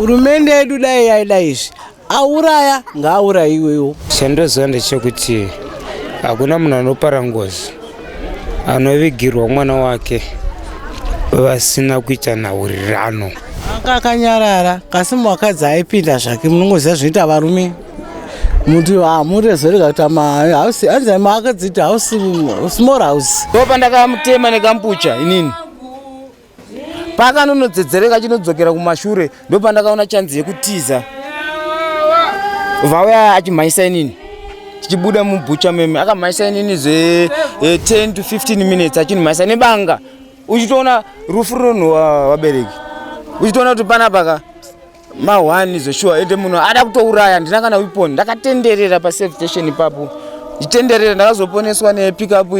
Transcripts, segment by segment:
Hurumende yedu dai yaida izvi, auraya ngaaurayiwewo. Chandoziva ndechekuti hakuna munhu anopara ngozi anovigirwa mwana wake vasina kuita nhaurirano. Anga akanyarara kasi mukadzi aipinda zvake, munongoziva zvinoita varume muti hamurezorega kuita mahouse, hanzi maakadziti house, small house. Ndopandakamutema nekambucha inini paakanonodzedzereka achinodzokera kumashure, ndopandakaona chanzi yekutiza, vauya achimhanyisa inini tichibuda mubhucha meme. Akamhanyisa inini zve 10 to 15 minutes achinimhanyisa nebanga, uchitoona rufu runonhuwa vabereki, uchitoona kuti panapa ka ma1 zveshuwa, ende munhu ada kutouraya. Handina kana weapon, ndakatenderera pasafe station ipapo ndichitenderera, ndakazoponeswa nepickup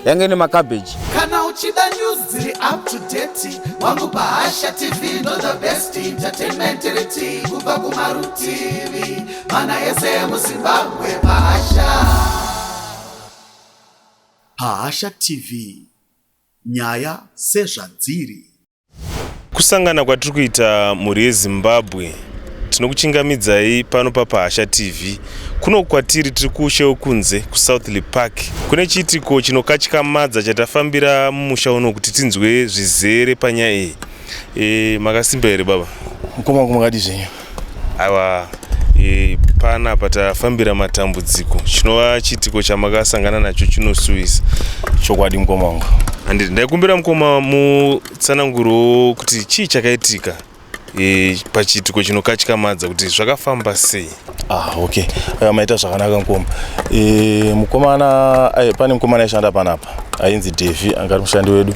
yange ine macabbage. Kana uchida news dziri up to date wangu, Pahasha TV ndo the best entertainment riti kubva kumarutivi mana ese emuZimbabwe. Pahasha, Pahasha TV, nyaya sezvadziri. Kusangana kwatiri kuita, mhuri yeZimbabwe, tinokuchingamidzai pano paPahasha TV. Kuno kwatiri tiri kuushe wekunze kuSouthlea Park. Kune chiitiko chinokatyamadza chatafambira mumusha uno kuti tinzwe zvizere panyaya iyi. Makasimba here, baba? Mukoma wangu, makadi zvenyu? Aiwa, panapa tafambira matambudziko, chinova chiitiko chamakasangana nacho chinosuwisa. Chokwadi, mukoma wangu. Handiti ndaikumbira, mukoma, mutsananguro kuti chii chakaitika pachiitiko chinokatyamadza, kuti zvakafamba sei? Ah, okay. Maita zvakanaka, mukoma. Mukomana, pane mukomana aishanda panapa ainzi Devi, anga ari mushandi wedu.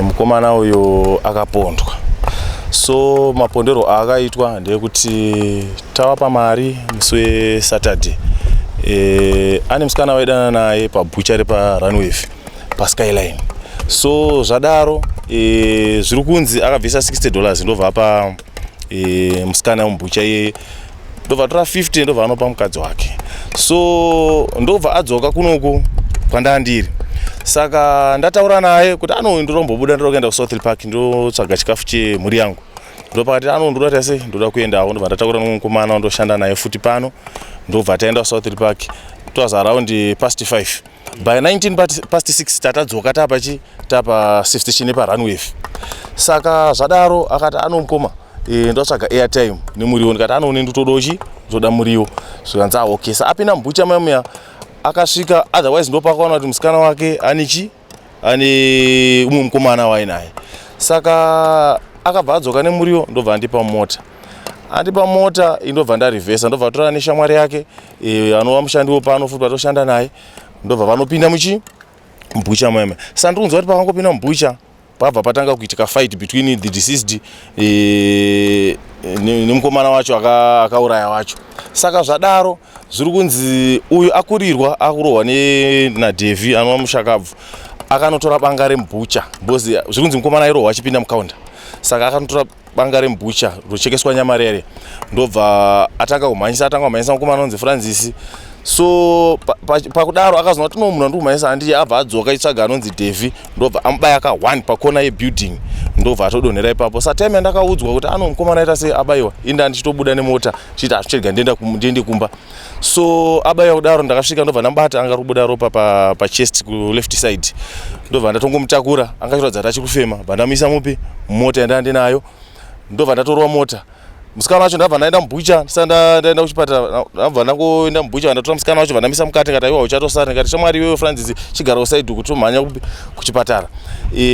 Mukomana uyo akapondwa. So mapondero aakaitwa ndeyekuti tawapa mari musi weSaturday, ane musikana waidana naye pabhucha repaRunwave paSkyline. So zvadaro, zviri kunzi akabvisa $60, ndobva apa musikana wemubhucha iyeye, ndobva atora 50, ndobva anopa mukadzi wake. So ndobva adzoka kunoku kwandandiri. Saka ndataura naye kuti ano ndirombobuda, ndoda kuenda kuSouth Park, ndotsvaga chikafu chemhuri yangu. Ndopakati ano ndoda kuita sei, ndoda kuendawo. Ndobva ndataura nomukomana wandoshanda naye futi pano, ndobva taenda kuSouth Park. It was around past 5. By 19 past 6 tatadzoka, tapa chi tapa safe station yepaRunwave. Saka zvadaro akati ano mukoma, ndotsvaga airtime nemuriwo. Ndikati anoone ndotodochi ndoda muriwo. Zvikanzi, "Ah, okay." Sa apinda mubhucha mamuya akasvika, otherwise ndopakaona kuti musikana wake anichi ane umwe mukomana wainaye. Saka akabva adzoka nemuriwo, ndobva andipa mota. Andipa mota, indobva ndarivhesa, ndobva atora neshamwari yake, anova mushandiwo pano futi vatoshanda naye, ndobva vanopinda muchi mubhucha maime. Saka ndiri kunzwa kuti pakangopinda mubhucha pabva patanga kuitika fight between the deceased nemukomana wacho akauraya wacho. Saka zvadaro zviri kunzi uyu akurirwa, akurohwa naDevi anova mushakabvu, akanotora banga remubhucha, because zviri kunzi mukomana airohwa achipinda mukaunda. Saka akanotora banga remubhucha rochekeswa nyama rere, ndobva atanga kumhanyisa. Atanga kumhanyisa mukomana anonzi Francis. So pakudaro akazoona kuti no, munhu andiri kumhanyisa handiye. Abva adzoka itsvaga anonzi Devi, ndobva amubaya ka1 pakona yebuilding, ndobva atodonhera ipapo. Sa time yandakaudzwa kuti ano mukomana aita sei, abayiwa, inda ndichitobuda nemota chiiti hazvichega, ndiende kumba. So abayiwa kudaro, ndakasvika, ndobva ndamubata, anga ari kubuda ropa pachest kuleft side. Ndobva ndatongomutakura, anga achiratidza kuti achiri kufema. Bva ndamuisa mupi mumota yandanga ndinayo, ndobva ndatorwa mota. Musikana wacho, ndabva ndaenda mubhucha, ndisati ndaenda kuchipatara, ndabva ndangoenda mubhucha, ndatora musikana wacho, vandamisa mukati. Ngati aiwa, uchatosara. Ndikati, "Shamwari iwewe Francis, chigara uside uku, tomhanya kupi kuchipatara."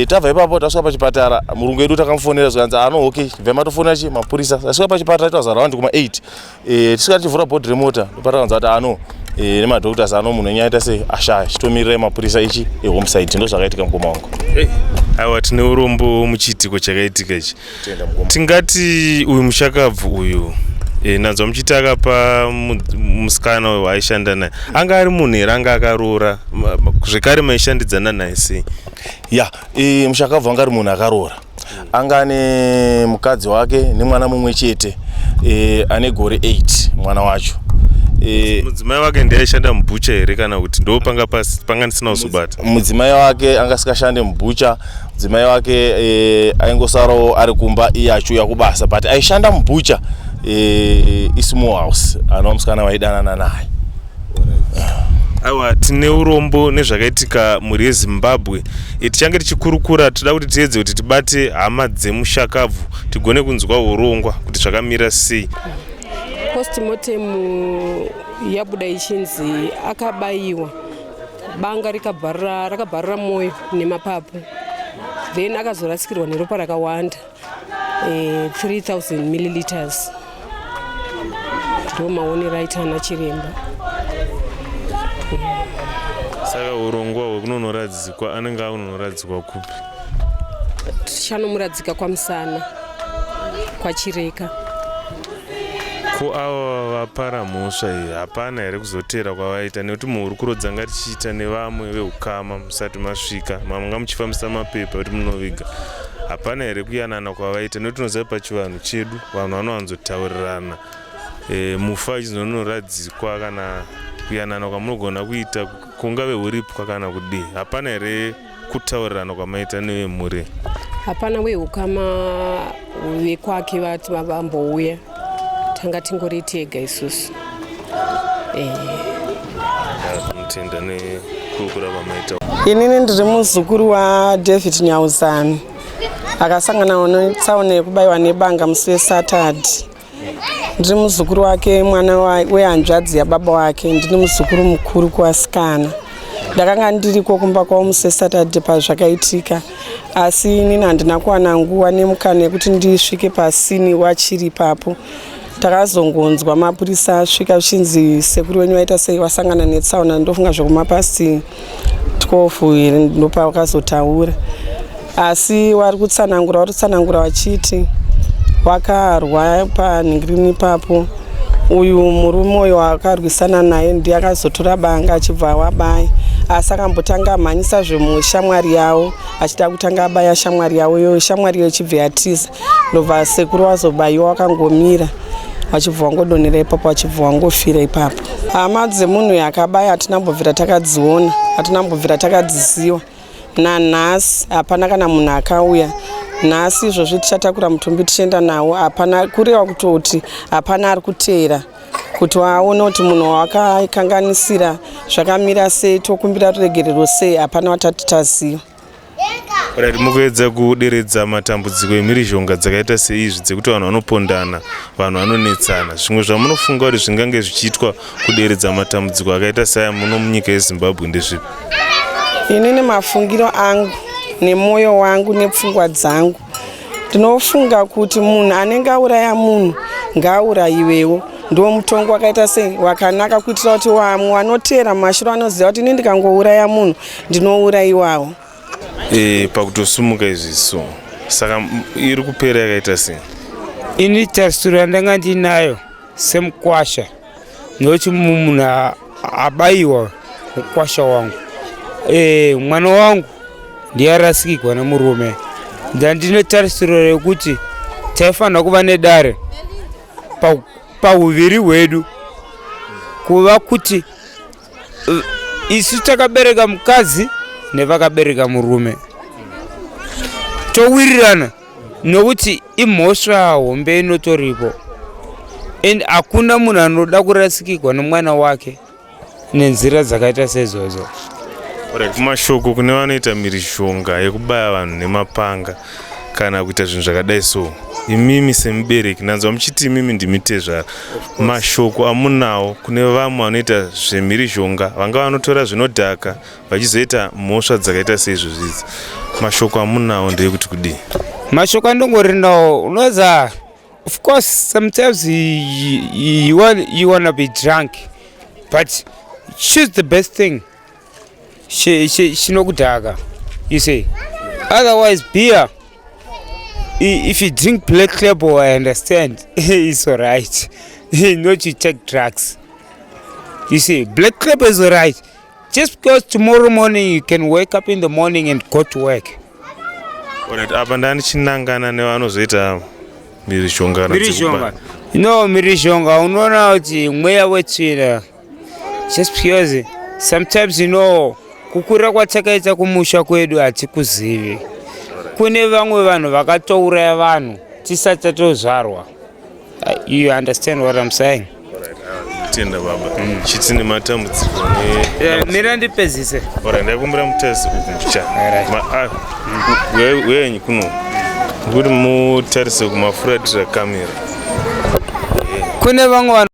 Tabva ipapo tasvika pachipatara, murungu wedu takamufonera, zvikanzi ano okay, bva matofonera chi mapurisa. Tasvika pachipatara it was around kuma 8. Tisvika tichivhura bhodhi remota, ndopatakanzwa kuti ano nemadoctors ano munhu enyu aita sei, ashaya, chitomirirai mapurisa ichi ehomicide. Ndo zvakaitika, mukoma wangu. Aiwa, tine urombo muchiitiko chakaitika ichi. Tenda, mukoma. Tingati uyu mushakabvu uyu, ndanzwa muchiti akapa musikana uyu waaishanda naye, anga ari munhu here anga akaroora? Zvekare maishandidzana naye sei? Ya, mushakabvu anga ari munhu akaroora, anga ane mukadzi wake nemwana mumwe chete, ane gore 8 mwana wacho. Mudzimai wake ndiye aishanda mubhucha here, kana kuti ndo panga panga ndisina kuzobata? Mudzimai wake anga asikashande mubhucha. Mudzimai wake aingosarawo ari kumba iye achiuya kubasa, but aishanda mubhucha ismall house, anova musikana waidanana naye. Aiwa, tine urombo nezvakaitika, mhuri yeZimbabwe. Tichange tichikurukura, toda kuti tiedze kuti tibate hama dzemushakabvu, tigone kunzwa urongwa kuti zvakamira sei. Postmortem yabuda ichinzi akabayiwa banga rakabvarura mwoyo nemapapu, then akazorasikirwa neropa rakawanda, 3000 milliliters. Ndo maonero aita ana chiremba. Saka urongwa hwekunonoradzikwa, anenge akunonoradzikwa kupi? Tichanomuradzika kwaMusana, kwaChireka. Ko ava vapara mhosva iyi, hapana here kuzoteera kwavaita? Nekuti muhurukuro dzanga tichiita nevamwe veukama musati masvika, manga muchifambisa mapepa kuti munoviga, hapana here kuyanana kwavaita? Nekuti tinoziva pachivanhu chedu vanhu vanowanzotaurirana, mufa achizonoradzikwa, kana kuyanana kwamunogona kuita kungave uripwa kana kudii. Hapana here kutaurirana kwamaita nevemhuri? Hapana weukama vekwake vati vambouya, tanga tingori tega isusu. Mutenda nekurukura kwamaita. Inini ndiri muzukuru waDavid Nyauzani, akasangana netsaona yekubayiwa nebanga musi weSaturday. Ndiri muzukuru wake, mwana wehanzvadzi yababa wake. Ndini muzukuru mukuru kuvasikana. Ndakanga ndiriko kumba kwavo musi weSaturday pazvakaitika, asi inini handina kuwana nguva nemukana yekuti ndisvike pasini wachiri ipapo. Takazongonzwa mapurisa asvika zvichinzi sekuru wenyu vaita sei, wasangana netsaona. Ndofunga zvekumapast 12 here ndopavakazotaura, asi vari kutsanangura vachiti wakarwa panhingirini ipapo. Uyu murume uyu wakarwisana naye ndiye akazotora banga achibva wabaya, asi akambotanga amhanyisa zvemushamwari yavo, achida kutanga abaya shamwari yavo iyoyo, shamwari iyo ichibva yatiza. Ndobva sekuru wazobayiwa wakangomira, vachibva wangodonhera ipapo, vachibva wangofira ipapo. Hama dzemunhu yakabaya hatina mbobvira takadziona, hatina mbobvira takadziziva. Nanhasi hapana kana munhu akauya. Nhasi izvozvi tichatakura mutumbi tichienda nawo, hapana, kureva kutoti hapana ari kuteera kuti waone kuti munhu wawakakanganisira zvakamira sei, tokumbira ruregerero sei. Hapana watati taziva. Right, mukuedza kuderedza matambudziko emhirizhonga dzakaita seizvi, dzekuti vanhu vanopondana, vanhu vanonetsana, zvimwe zvamunofunga kuti zvingange zvichiitwa kuderedza matambudziko akaita seaya muno munyika yeZimbabwe ndezvipi? Inini mafungiro angu nemwoyo wangu nepfungwa dzangu, ndinofunga kuti munhu anenge auraya munhu ngaaurayiwewo. Ndo mutongo wakaita sei wakanaka, kuitira kuti vamwe vanoteera mumashure vanoziva kuti ini ndikangouraya munhu ndinourayiwawo. Pakutosumuka izvi, so saka iri kupera yakaita sei? Ini tarisiro yandanga ndinayo semukwasha, nokuti munhu abayiwa mukwasha wangu, mwana wangu ndiye arasikirwa nemurume. Ndandine tarisiro yekuti taifanira kuva nedare pauviri hwedu, kuva kuti isu takabereka mukadzi nevakabereka murume towirirana, nokuti imhosva hombe inotoripo, and hakuna munhu anoda kurasikirwa nemwana wake nenzira dzakaita seizvozvo. Alright, mashoko kune vanoita mhirizhonga yekubaya vanhu nemapanga kana kuita zvinhu zvakadai so, imimi semubereki, ndanzwa muchiti imimi ndimi tezvara, mashoko amunawo kune vamwe vanoita zvemhirizhonga, vanga vanotora zvinodhaka vachizoita mhosva dzakaita seizvozvo idzi, mashoko amunawo ndeyekuti kudii? Mashoko andongori nawo, unoza, of course sometimes you wanna be drunk, but choose the best thing chinokudhaka, you see. Otherwise beer, if you drink Black Label, I understand, it's alright, not you take drugs, you see. Black Label is alright just because tomorrow morning you can wake up in the morning and go to work. Alright, apa ndandichinangana nevanozoita mhirizhonga kana Mhirizhonga. dzekubaya. No, mhirizhonga, unoona kuti mweya wetsvina, just because sometimes, kukura kwatakaita kumusha kwedu hatikuzivi. Kune vamwe vanhu vakatouraya vanhu tisati tatozvarwa. You understand what I'm saying? Tenda baba. Chiti nematambudziko ne Mira ndipedzise. Alright, ndakumbira mutarise uku mbichana. Alright. Uyenyi kuno. Kuti mutarise kumafuratira kamera. Kune vamwe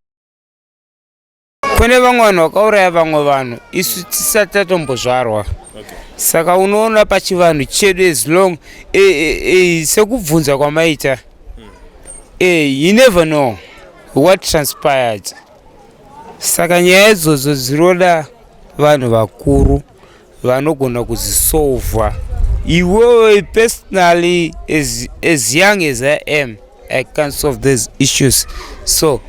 vanhu vakauraya vamwe vanhu isu tisati tatombozvarwa. Saka unoona pachivanhu chedu, as long sekubvunza kwamaita, you never know what transpired. Saka nyaya idzodzo dzinoda vanhu vakuru vanogona kudzisolva. Iwewe personally, as young as I am, I can't solve these issues, so